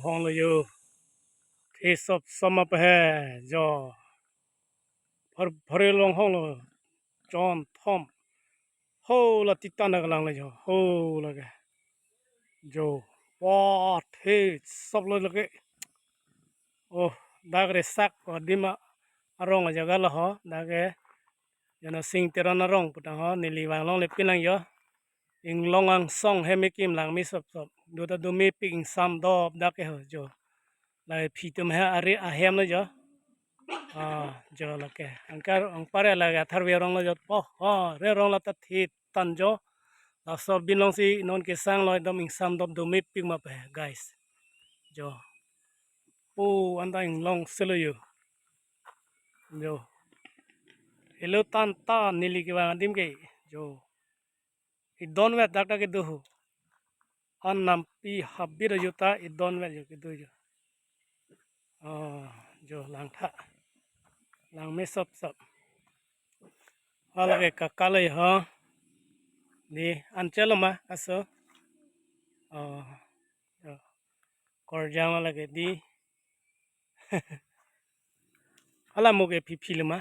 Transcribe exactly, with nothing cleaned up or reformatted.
Honglo yo. Thesop soma pa he jo. Phar phar long honglo. Jon thom. Ho la titan na kalang lo jo. Ho la ke. Jo. Wah, thesop lo lake. Oh, dak resak ko dima arong ajaga lo ho. Dak ke. Jana Sing Teron arong putang ho. Neli vang longle pinang jo. Inglong angsong hem ekim langme sop sop. Duta dumepik ingsam dop dak ke ho jo. Lai phi atum he ari ahem lo jo. Ah, jo lake. Angkar angpar lake atharve arong lo jo. Oh, oh, re arong la ta thitan jo. Laso bin long si non kesang lo ekdom ingsam dop dumepik ma pa he, guys. Jo. Oh, anta inglong selo yo. Jo. Hello tan tan neli kevang adim ke. Jo. Idon vet dak dak kedo ho. An nampi habit ajo ta idon vet jo kedo jo. Oh, jo langtha. Langme sop sop. Hala ke kakale ho. Di an chelo ma aso. Oh, jo. Korjang hala ke di. Hala mo ke phi phi lo ma.